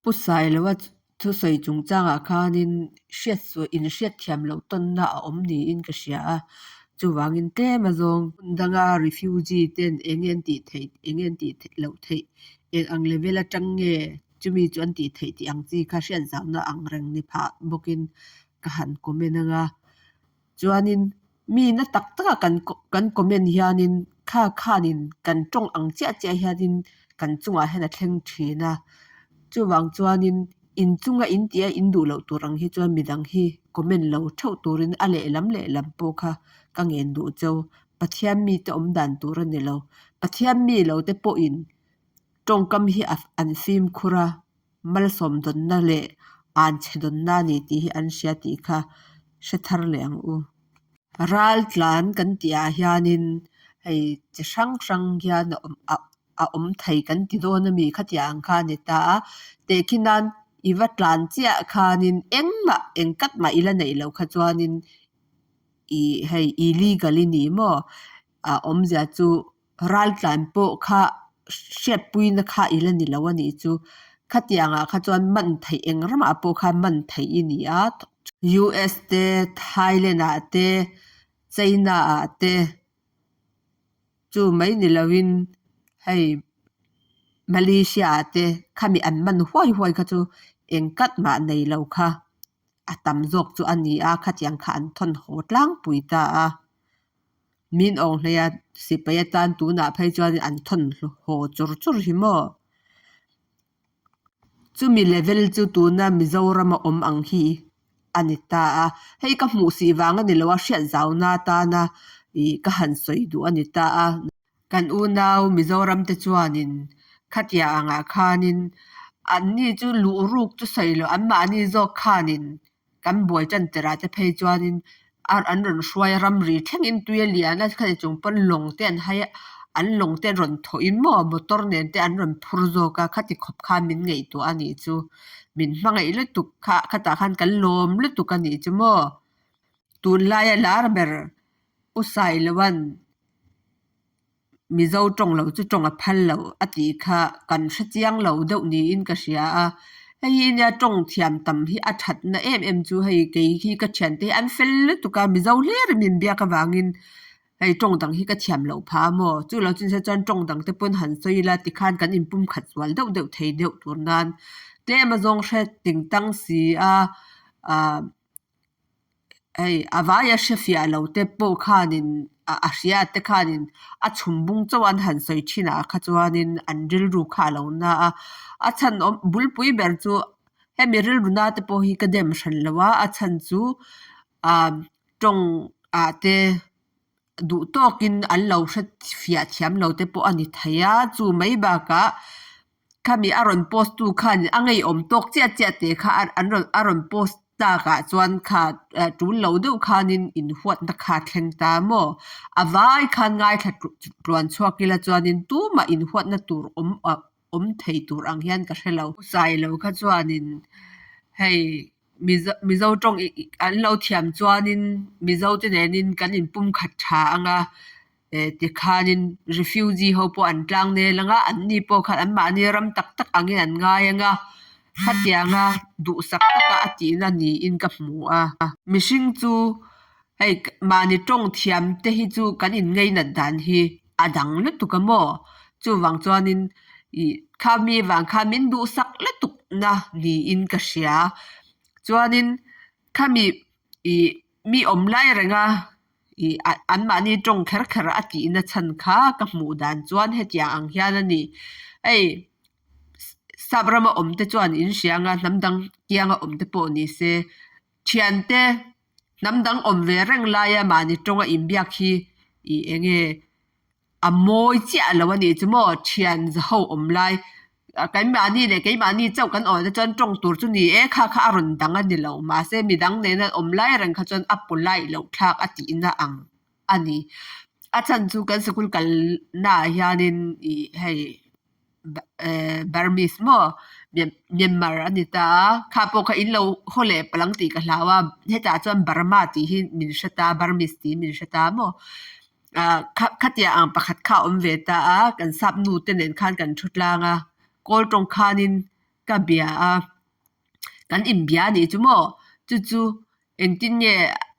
Pu Sailoa thusawi chungchangah khanin hriatsual inhriatthiam loh tawnna a awm niin ka hria a, chuvangin tlem azawng hmun danga refugee ten eng nge an tih theih eng nge an tih loh theih eng ang level atang nge chumi chu an tih theih tih ang chi kha hriat zauhna ang reng ni phah bawkin ka han comment anga chuanin mi na tak taka kan kan comment hianin kha khanin kan tawng ang chiah chiah hianin kan chungah hian a thleng thin a chuvang chuanin inchunga in tih a in duh loh tur ang hi chuan midang hi comment lo theuh turin a lehlam lehlam pawh kha ka ngen duh cheu Pathian mite awm dan tur a ni lo Pathian mi lo te pawhin tawngkam hi an fimkhur a malsawm dawnna leh an chhe dawnna a ni tih hi an hria tih kha hre thar leh ang u. Ral tlan kan tih ah hianin hei chi hrang hrang hian a awm a a awm thei kan ti dawn a mi khatiang ang kha a ni ta a tehkhin nan i va tlan chiah khanin engmah engkat mah i la neih loh kha chuanin ih hei illegal i ni maw a awmzia chu Raltlan pawh kha hriatpuina kha i la ni lo a nih chu. Khatiangah kha chuan man theih eng ramah pawh khan man theih i ni a. US te, Thailand ah te, China ah te chu mai ni loin hei Malaysia ah te khami an man huai huai kha chu engkat mah nei lo kha a tam zawk chu a ni a, khatiang kha an thawn haw tlangpui ta a. Min awng hlei a, sipai atan tunah phei chuan an thawn haw chur chur hi maw? Chumi level chu tuna Mizoram a awm ang hi a ni ta a, hei ka hmuh sih vang a ni lo a, hriat zauna atana ih ka han sawi duh a ni ta a. Kan unau Mizoram te chuanin khatia angah khanin anni chu luh ruk chu sawi loh anmahni zawk khanin kan buai tan tirah te phei chuanin an rawn hruai a ramri thlengin tui a lian a khati chung pawn lawng te an hai a an lawng te an rawn thawhin maw motor nen te an rawn phur zawk a khati khawp khan min ngaihtuah a nih chu min hmangaih lutuk kha khatah khan kan lawm lutuk a nih chu maw tunlaia lar ber U Sailoan Mizo tawng lo chu tawng a phal lo a tih kha kan hre chiang lo deuh niin ka hria a, hei hi nia tawng thiam tam hi a thatna em em chu hei kei hi ka thiante hi an fel lutuk a Mizo hlir in min biak avangin hei tawng dang hi ka thiam loh phah a maw chu lo chu chuan tawng dang te pawn han sawi ila tikhan kan inpum khat zual deuh deuh thei deuh tur nan tlem a zawng hre ting tang si a ah. Hei a vaia hre fiah lo te pawh khanin a hria te khanin a chhum bung chauh an han sawi thin ah kha chuanin an rilru kha a lo na a, a chhan awm bulpui ber chu hemi rilru na te pawh hi ka dem hran lo a, a chhan chu ah tawng ah te duh tawkin an lo hre fiah thiam lo te pawh a ni thei a, chu mai bakah Khami a rawn post tu khan a ngeiawm tawk chiah chiah teh kha an rawn a rawn post takah chuan kha tul lo deuh khanin inhuatna kha a thleng ta maw? A vai khan ngaithla tluan chhuak ila chuanin tumah inhuatna tur awm awm thei tur ang hian ka hre lo. Sailo kha chuanin hei Mizo Mizo tawng an lo thiam chuanin Mizo te nenin kan inpumkhat tha anga Eh tikhanin refugee ho pawh an tlang nel anga anni pawh khan anmahni ram tak tak angin an ngai anga khatianga duhsak taka a tihna niin ka hmu a. Mihring chu hei mahni tawng thiam te hi chu kan inngainat dan hi a dang lutuk a maw? Chuvang chuanin ih khami vang khan min duhsak lutuk na niin ka hria. Chuanin khami ih mi awm lai renga ih anmahni tawng kher kher a tihna chhan kha ka hmuh dan chuan hetiang ang hian a ni. Hei sap rama awm te chuan in hria anga hnam dang kianga awm te pawh ni se thiante hnam dang awm ve reng laia mahni tawnga inbiak hi ih eng nge A mawi chiah lo a nih chu maw thian ho awm lai keimahni leh keimahni chauh kan awm te chuan tawng tur chu ni e kha kha a rawn dang a ni lo mahse midang nena awm lai reng kha chuan a polite loh thlak a tihna ang a ni a chhan chu kan sikul kalnaah hianin ih hei. Burmese maw Myanmar a ni ta a kha pawh kha in lo haw leh palh ang tih ka hlau a hetah chuan Burma tih hi min hre ta Burmese tih min hre ta maw ah khatiang ang pakhat kha a awm ve ta a kan sap nu te nen khan kan thu tlang a kawl tawng khanin. ka bia a, kan inbia a nih chu maw? Chu chu engtin nge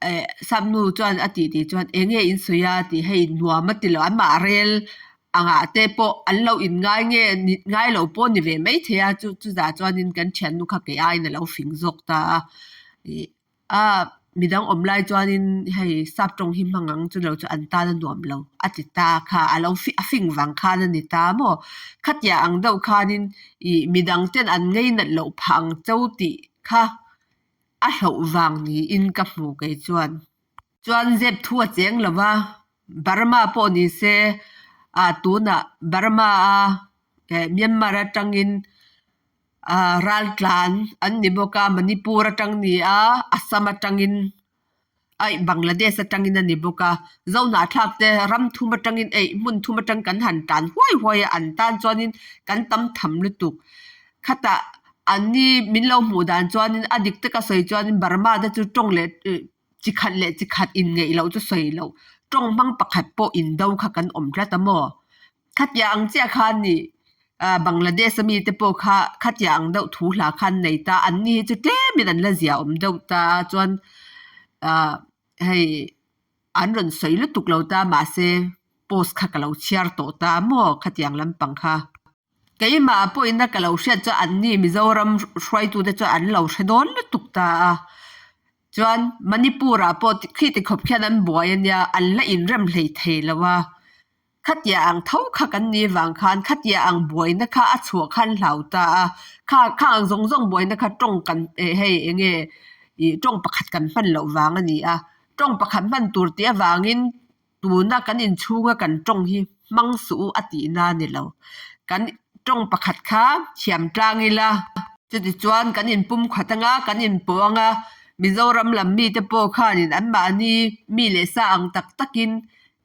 eh sap nu chuan a tih tih chuan eng nge in sawi a tih hei nuam a ti lo anmah rel angah te pawh an lo in ngai nge ngai lo pawh a ni ve maithei a chu chutah chuanin kan thiannu kha kei aiin a lo fing zawk ta a ih a midang awm lai chuanin hei sap tawng hi hmang ang chu lo chu an tan a nuam lo a ti ta kha a lo a fing vang khan a ni ta maw khatiang ang deuh khanin ih midang ten an ngei nat loh phah ang cho tih kha a hlauh vang niin ka hmu kei chuan. Chuan zep thu a cheng lo va, Burma pawh ni se ah tunah Burma a eh Myanmar atangin ah raltlan an ni bawk a, Manipur atang ni a, Assam atangin aih Bangladesh atangin a ni bawk a, Zohnahthlak te ram thum atangin eih hmun thum atang kan han tan huai huai a, an tan chuanin kan tam tham lutuk. Khatah anni min lo hmuh dan chuanin a dik taka sawi chuanin Burma te chu tawng leh chi khat leh chi khat inngeih loh chu sawi loh tawng hmang pakhat pawh indo kha kan awm tlat a maw? Khatiang ang chiah khan nih ah Bangladesh a mite pawh kha khatiang ang deuh thu hla kha an nei ta anni hi chu tlemin an la zia awm deuh ta a chuan ah hei an rawn sawi lutuk lo ta mahse post kha ka lo chhiar tawh ta maw khatiang lampang kha. Keimah pawhin a ka lo hriat chuan anni Mizoram hruaitute chuan an lo hre dawn lutuk ta a. Chuan Manipur ah pawh khi ti khawp khian an buai a nia, an la inrem hlei thei lo a. Khatia ang tho kha kan ni vang khan khatia ang buaina kha a chhuah khan hlau ta a. Kha kha ang zawng zawng buaina kha tawng kan eh hei eng nge ih tawng pakhat kan hman loh vang a ni a. Tawng pakhat hman tur tih avangin Tuna kan inchhunga kan tawng hi hmang suh u a tihna a ni lo. Kan tawng pakhat kha thiam tlang ila. Chutichuan kan inpum khat anga, kan inpawh anga, Mizoram lam mite pawh khanin anmahni mi leh sa ang tak takin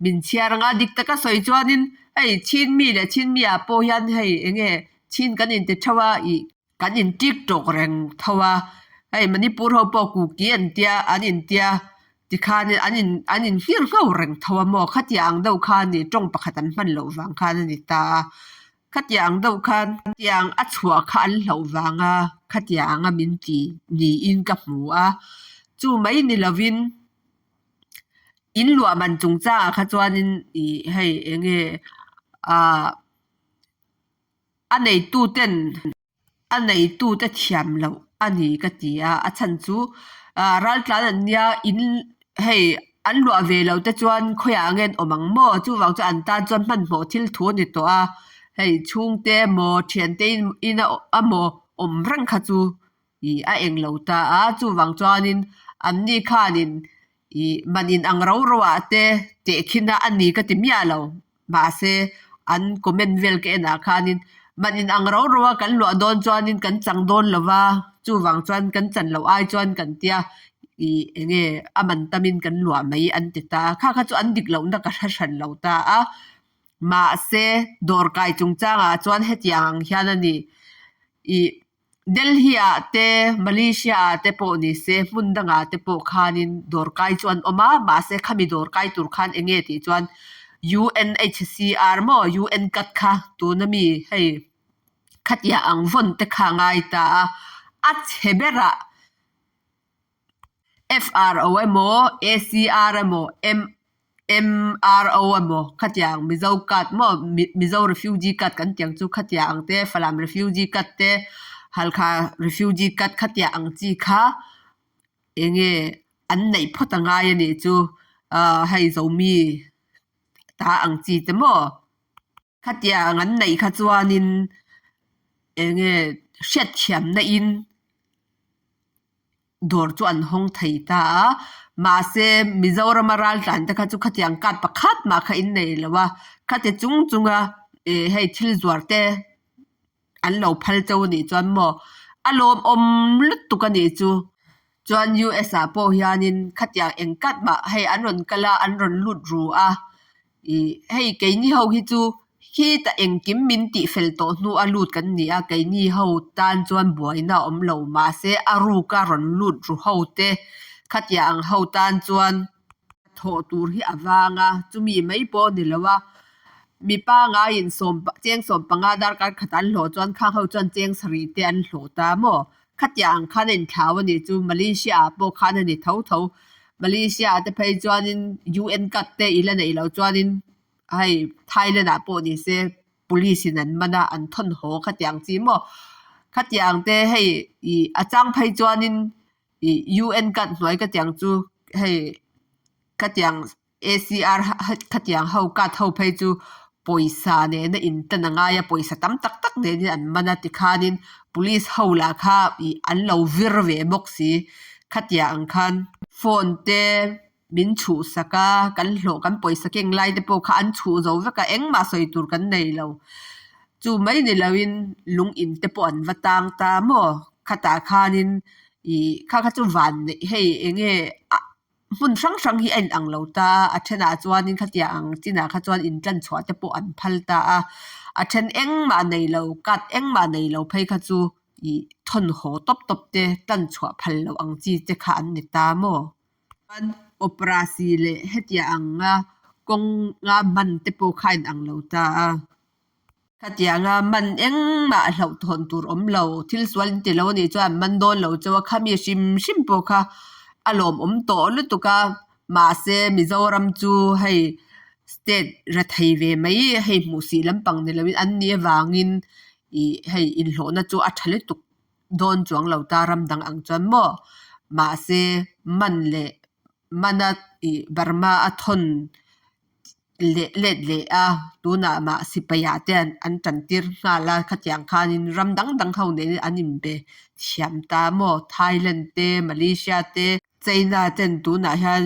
min chhiar anga, dik taka sawi chuanin hei Chin mi leh Chin mi ah pawh hian hei enge Chin kan inti theuh a ih Kan in tik tawk reng tho a, hei Manipur ho pawh Kuki an tia an in tia tikhan an in an in nghir ngho reng tho a maw khatiang ang deuh khan nih tawng pakhat an hman loh vang khan a ni ta a, khatiang ang deuh khan tiang a chhuah kha an hlauh vang a khatiang anga min ti niin ka hmu a, chu mai ni lovin in luah man chungchangah kha chuanin ih hei eng nge ah. A neituten a neitute thiam loh a ni ka ti a, a chhan chu ah raltlan an nia in hei an luah ve loh te chuan khawiah nge an awm ang maw chuvang chuan an tan chuan hmanhmawh thil thu a ni tawh a, hei chhungte emaw thiante in emaw awm reng kha chu ih a eng lo ta a, chuvang chuanin anni khanin ih man in ang ro ro ah te tehkhin a a ni ka ti miah lo. Mahse, an comment vel ka enah khanin man in ang ro ro a kan luah dawn chuanin kan chang dawn lo va, chuvang chuan kan chan loh ai chuan kan tia ih eng nge a man tamin kan luah mai an ti ta a, kha kha chu an dik lohna ka hre hran lo ta a. Mahse, dawrkai chungchangah chuan hetiang ang hian a ni ih Delhi ah te Malaysia ah te pawh ni se hmun dangah te pawh khanin dawrkai chu an awm a mahse khami dawrkai tur khan eng nge tih chuan UNHCR maw UN card kha tuna mi hei khatiang ang vawn te kha a ngai ta a a chhe berah FRO emaw ACR emaw MRO emaw khatiang Mizo card maw Mizo refugee card kan tih ang chu khatiang ang te Falam refugee card te Halkha refugee card khatiang ang chi kha eng nge an neih phawt a ngai a nih chu ah hei Zomi ta ang chi te maw. Khatiang an neih kha chuanin eng nge hriatthiamna in dawr chu an hawng thei ta a, mahse Mizorama raltlan te kha chu khatiang card pakhat mah kha in nei lo a, khati chung chunga ih hei thil zuar te an lo phal cheu anih chuan maw a lawmawm lutuk anih chu. Chuan US ah pawh hianin khatiang eng kat mah hei an rawn kal a an rawn lut ru a ih hei keini ho hi chu khitah engkim min tih fel tawh hnu a lut kan ni a keini ho tan chuan buaina a awm lo mahse a ruk a rawn lut ru ho te khatiang ang ho tan chuan thawh tur hi a vang a chumi mai pawh a ni lo a. Mi pangaiin sawm cheng 15 darkar khat an hlawh chuan khang ho chuan cheng 7 te an hlawh ta maw? Khatiang ang khan a inthlau a nih chu. Malaysia ah pawh khan a ni tho tho. Malaysia ah te phei chuanin UN card te i la neih loh chuanin hei Thailand ah pawh ni se police in an man a, an thawn haw khatiang chi maw? Khatiang te hei ih a chang phei chuanin ih UN card hnuai khatiang chu hei khatiang ACR khatiang ho card ho phei chu pawisa nena intan a ngai a, pawisa tam tak tak nenin an man a tikhanin police ho lah kha ih an lo vir ve bawk si khatiang ang khan phone te min chhuhsak a, kan hlawh kan pawisa keng lai te pawh kha an chhuh zo vek a, engmah sawi tur kan nei lo. Chu mai ni loin lung in te pawh an va tang ta maw? Khatah khanin ih kha kha chu van neih hei eng nge ah hmun hrang hrang hi a inang lo ta a, a thenah chuanin khatiang ang chinah kha chuan intlan chhuah te pawh an phal ta a, a then engmah nei lo card engmah nei lo phei kha chu ih thawn haw tawp tawp te tlan chhuah phal loh ang chi te kha an ni ta maw? Chuan operasi leh hetiang anga kawnga man te pawh kha a inang lo ta a. Khatianga man engmah hlauhthawn tur awm lo, thil sual in ti lo anih chuan an man dawn lo chauh a, khami hrim hrim pawh kha a lawmawm tawh lutuk a, mahse Mizoram chu hei state rethei ve mai hei hmuhsih lampang ni loin an nih avangin ih hei inhlawhna chu a tha lutuk dawn chuang lo ta ram dang ang chuan maw mahse man leh mana ih Burma a thawn leh let leh a tunah mah sipai ah te an tan tir nghal a khatiang khanin ram dang dang ho nen an inbe thiam ta maw Thailand te Malaysia te China ten tunah hian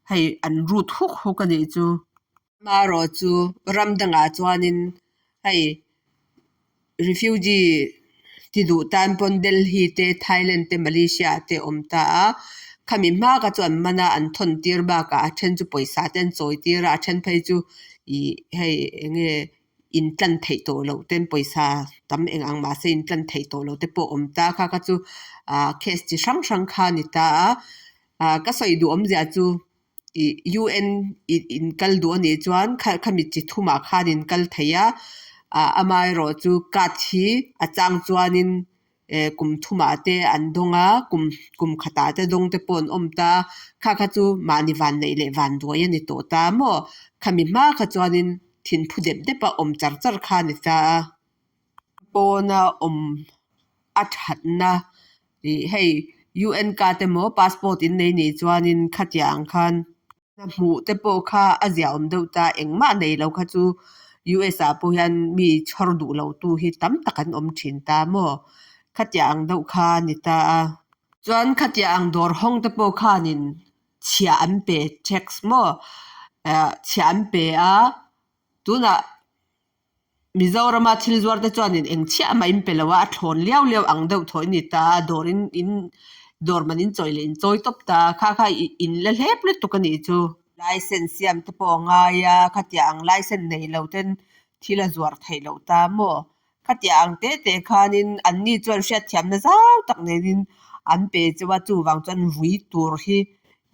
hei an rut huk huk a nih chu. Amaherawh chu ram dangah chuanin hei refugee ti duh tan pawn Delhi te Thailand te Malaysia ah te a awm ta a, khami hma kha chu an man a an thawn tir bakah a then chu pawisa te an chawi tir a, a then phei chu ih hei eng nge intlan theih tawh loh ten pawisa tam eng ang mahse intlan theih tawh loh te pawh a awm ta a, kha kha chu ah case chi hrang hrang kha a ni ta a, ah ka sawi duh awmzia chu. Ih UN ih in kal duh anih chuan khami chi thumah khan in kal thei a, ah amaherawh chu card hi a chang chuanin eh kum thumah te an dawng a, kum kum khatah te dawng te pawh an awm ta a, kha kha chu mahni van neih leh van duai a ni tawh ta maw? Khami hma kha chuanin thinphu dep dep a awm char char kha a ni ta a, pawna awm a thatna ih hei UN card emaw passport in nei nih chuanin khatiang ang khan hna hmuh te pawh kha a ziahawm deuh ta engmah nei lo kha chu US ah pawh hian mi chhawr duh lo tu hi tam tak an awm thin ta maw khatiang ang deuh kha a ni ta a. Chuan khatiang ang dawr hawng te pawh khanin chhiah an pe tax maw ah chhiah an pe a tunah. Mizorama thil zuar te chuanin eng chiah mah in pe lo a, a thlawn liau liau ang deuh thaw in ni ta a, dawr in in dawr man in chawi leh in chawi tawp ta a, kha kha ih in la hlep lutuk a nih chu. License siam te pawh a ngai a, khatiang ang license nei lo ten thil a zuar theih loh ta maw? Khatiang ang te te khanin anni chuan hriatthiamna zau tak nenin an pe chauh a, chuvang chuan vui tur hi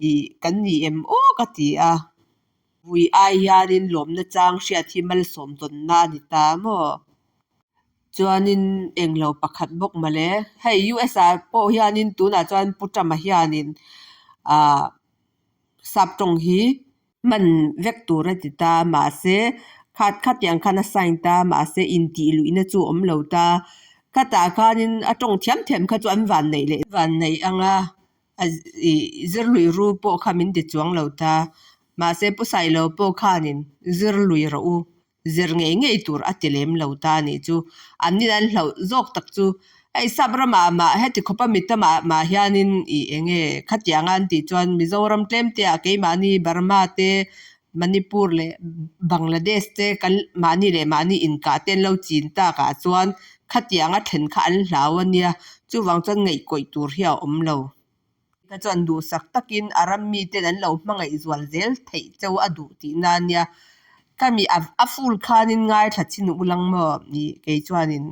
ih kan ni em aw ka ti a. Vui ai hianin lawmna chang hriat hi malsawm tawnna a ni ta maw? Chuanin englo pakhat bawk mawle. Hei US ah pawh hianin tunah chuan Pu Trump-a hianin ah sap tawng hi hman vek tur a ti ta mahse khat khatiang khan a sign ta mahse intih luihna chu a awm lo ta. Khatah khanin a tawng thiam thiam kha chu an vanneih leh vanneih ang a. A ih zir lui ru pawh kha min ti chuang lo ta. Mahse Pu Sailo pawh khanin zir lui rawh u, zir ngei ngei tur a ti lem lo ta anih chu. An nin an hlauh zawk tak chu hei sap ramah mah heti khawpa mi tamah mah hianin ih eng nge khatianga an tih chuan Mizoram tlem te ah keimahni Burma te Manipur leh Bangladesh te kan mahni leh mahni inkah te an lo chin takah chuan khatianga then kha an hlau a nia, chuvang chuan ngaihkawih tur hi a awm lo. Ka chuan duhsak takin a ram miten an lo hmangaih zual zel theih cheu a duh tihna a nia. Khami a full khanin ngaithla chin ulang maw ih kei chuanin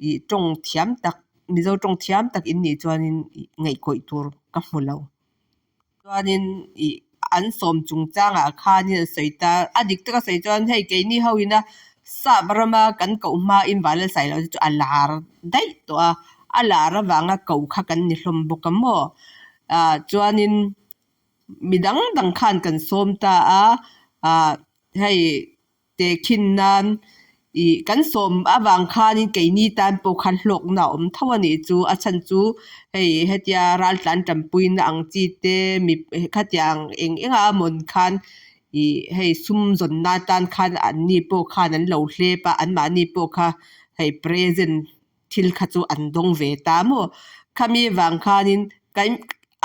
ih tawng thiam tak Mizo tawng thiam tak in nih chuanin ih ngaihkawih tur ka hmu lo. Chuanin ih an sawm chungchangah khanin an sawi ta. A dik taka sawi chuan hei keini ho ina sap rama kan koh hmain Vanlalsailo te chu a lar daih tawh a, a lar avanga ko kha kan ni hlawm bawk a maw. Ah chuanin mi dang dang khan kan sawm ta a, ah hei Tehkhin nan ih kan sawm avang khanin keini tan pawh khan hlawkna a awm tho a nih chu. A chhan chu hei hetia raltlan tanpuina ang chi te mi khatiang eng eng a mawn khan ih hei sum zawnna atan khan anni pawh khan an lo hlep a, anmahni pawh kha hei present thil kha chu an dawng ve ta maw. Khami vang khanin kan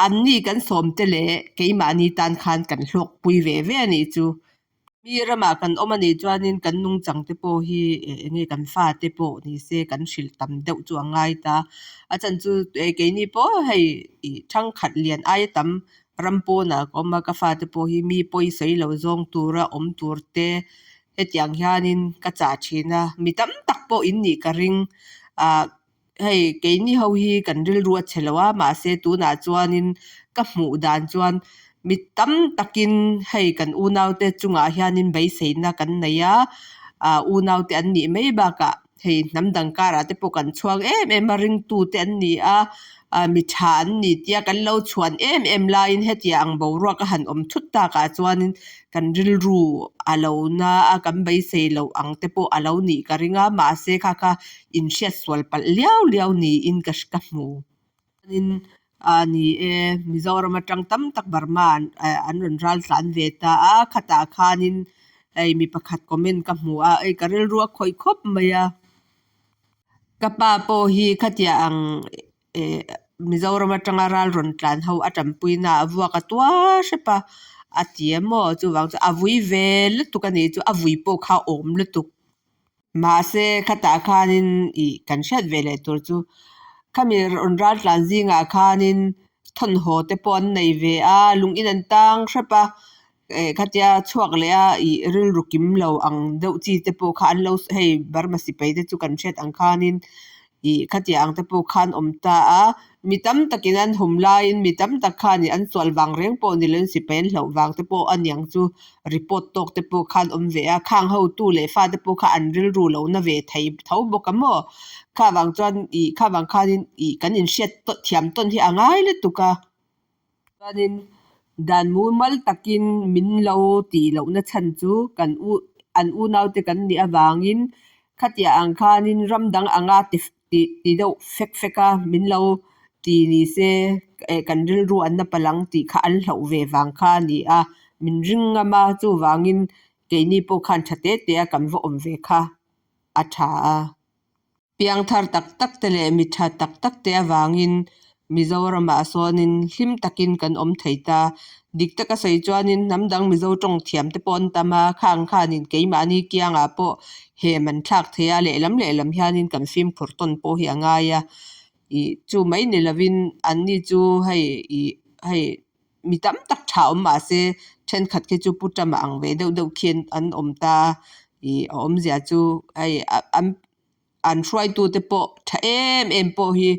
anni kan sawm te leh keimahni tan khan kan hlawkpui ve ve a nih chu. Mi ramah kan awm a nih chuanin kan nungchang te pawh hi eng nge kan fate pawh ni se kan hrilh tam deuh chu a ngai ta. A chan chu keini pawh hei ih thangkhat lian aia tam ram pawnah ka awm a, ka fate pawh hi mi pawi sawi lo zawng tura awm tur te hetiang hianin ka chah thin a, mi tam tak pawh in nih ka ring. Ah hei keini ho hi kan rilru a che lo a mahse tunah chuanin ka hmuh dan chuan mi tam takin hei kan unaute chungah hianin beiseina kan nei a ah unaute an nih mai bakah hei hnam dang karah te pawh kan chhuak em em a ringtute an ni a ah mi tha an ni tia kan lo chhuan em em laiin hetiang ang boruak a han awm thut takah chuanin kan rilru a lo na a kan beisei loh ang te pawh a lo nih ka ring a mahse kha kha inhriat sual palh liau liau niin ka ka hmu. Chuanin ah ni e Mizoram atang tam tak Burma an an rawn ral tlan ve ta a khatah khanin hei mi pakhat comment ka hmu a hei ka rilru a khawih khawp mai a. Ka pa pawh hi khatiah ang eh Mizoram atanga ral rawn tlan ho a tanpuina a vuak a tuar hrep a a ti a maw chuvang chu a vui ve lutuk a nih chu a vui pawh kha a awm lutuk. Mahse, khatah khanin ih kan hriat ve leh tur chu khami rawn ral tlan zingah khanin thawnhaw te pawh an nei ve a, lung in an tang hrep a, eh khatia chhuak leh a ih rilru kim lo ang deuh chi te pawh kha an lo hei Burma sipai te chu kan hriat ang khanin ih khatiang ang te pawh khan awm ta a, mi tam takin an hum laiin mi tam tak khanin an sual vang reng pawh ni loin sipai an hlauh vang te pawh a niang chu report tawk te pawh khan awm ve a, khang hotu leh fate pawh kha an rilru lo na ve thei tho bawk a maw? Kha vang chuan ih kha vang khanin ih kan inhriat thiam tawn hi a ngai lutuk a. Chuanin dan mumal takin min lo tih lohna chhan chu kan u an unaute kan nih avangin khatiah ang khanin ram dang anga ti ti deuh fek fek a min lo ti ni se eh kan rilru an na palh ang tih kha an hlauh ve vang kha a ni a, min ring ngam a chuvangin keini pawh khan tha te te a kan va awm ve kha a tha a. Piangthar tak tak te leh mi tha tak tak te avangin Mizoramah sawnin hlim takin kan awm thei ta. Dik taka sawi chuanin hnam dang Mizo tawng thiam te pawh an tam a, khang khanin keimahni kiangah pawh hem an thlak thei a, lehlam lehlam hianin kan fimkhur tawn pawh hi a ngai a. Ih chu mai ni lovin anni chu hei ih hei mi tam tak tha awm mah se thenkhat khi chu pu tama ang ve deuh deuh khian an awm ta a, ih a awmzia chu hei an an hruaitute pawh tha em em pawh hi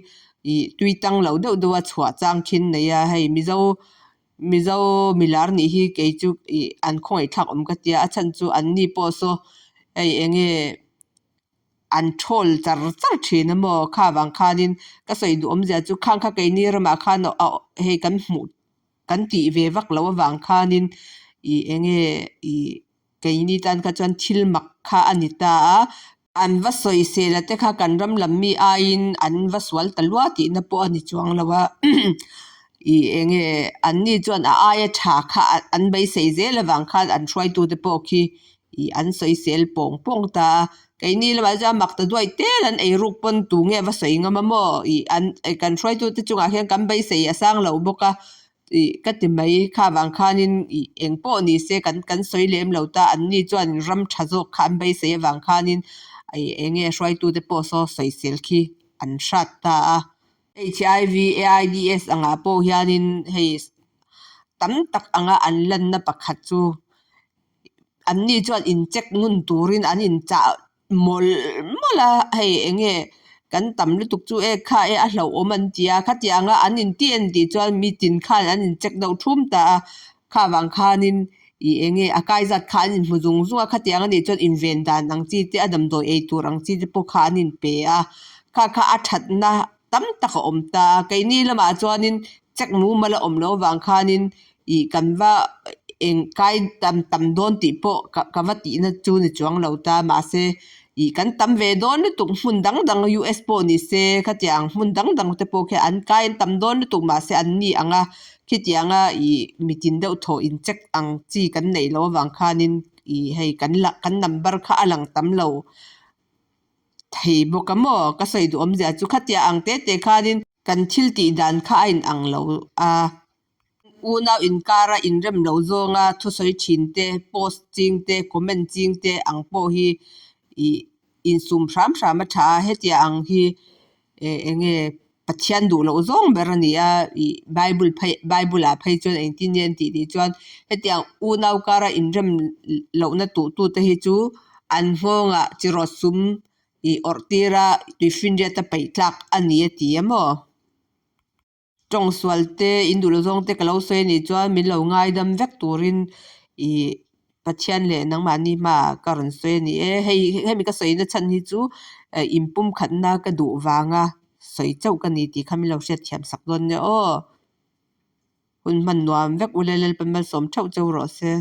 ih tui tang lo deuh deuh a chhuah chang khin nei a hei mizo mizo milar nih hi kei chu ih an khawngaihthlak awm ka tia a chhan chu an ni pawh saw hei eng nge an thawl char char thin a maw kha vang khanin ka sawi duh awmzia chu khang kha keini ramah khan hei kan hmuh kan tih ve vak loh avang khanin ih eng nge ih keini tan kha chuan thil mak kha a ni ta a. An va sawisel a te kha kan ram lam mi aiin an va sual ta lua tihna pawh a ni chuang lo a ih eng nge an ni chuan a aia tha kha an beisei zel avang khan an hruaitute pawh khi ih an sawisel pawng pawng ta a keini lamah chuan mak ta duai tel an ei ruk pawn tu nge va sawi ngam a maw ih an kan hruaitute chungah hian kan beisei a sang lo bawk a ih ka ti mai kha vang khanin ih eng pawh ni se kan kan sawi lem lo ta an ni chuan ram tha zawk kha an beisei avang khanin ih eng nge hruaitute pawh saw sawisel khi an hrat ta a. HIV AIDS angah pawh hianin hei tam tak anga an lanna pakhat chu an ni chuan incheck ngun turin an inchah mawlh mawlh a hei eng nge kan tam lutuk chu e kha e a hlauhawm an ti a khatiang a an inti en tih chuan mi tin khan an incheck deuh thum ta a. Kha vang khanin ih eng nge a kai zat kha an inhmu zung zung a, khatiang anih chuan inven dan ang chi te a damdawi ei tur ang chi te pawh kha an inpe a, kha kha a thatna tam tak a awm ta a. Keini lamah chuanin check mumal a awm loh avang khanin ih kan va eng kai tam tam dawn tih pawh ka ka va tihna chu ni chuang lo ta mahse ih kan tam ve dawn lutuk hmun dang dang U_S pawh ni se khatiang hmun dang dang te pawh khian an kai an tam dawn lutuk mahse an ni ang a khitianga ih mitin deuh thaw in check ang chi kan neih loh avang khanin ih hei kan la kan number kha a lang tam lo thei bawk a maw ka sawi duh awmzia chu khatiang ang te te khanin kan thil tih dan kha a in ang lo a. Unau inkara inrem lo zawnga thusawi thin te, post ching te, comment ching te ang pawh hi ih insum hram hram a tha a, hetiang ang hi eh eng nge Pathian duh loh zawng ber a ni a, ih Bible phei Bible ah phei chuan engtin nge an tih tih chuan hetiang unau kara inrem lohna tuh tu te hi chu an nghawngah chi rawt sum ih awrh tir a tuifinriat a peih tlak a ni a ti a maw. Tawng sual te in duh lo zawng te ka lo sawi anih chuan min lo ngaidam vek turin ih Pathian leh nangmahni hmaah ka rawn sawi a ni e. Hei hemi ka sawina chhan hi chu inpumkhatna ka duh vanga sawi chauh ka ni tih kha min lo hriatthiam sak dawn nia aw. Hun hman nuam vek ule Lalpa malsawm theuh cheu rawh se.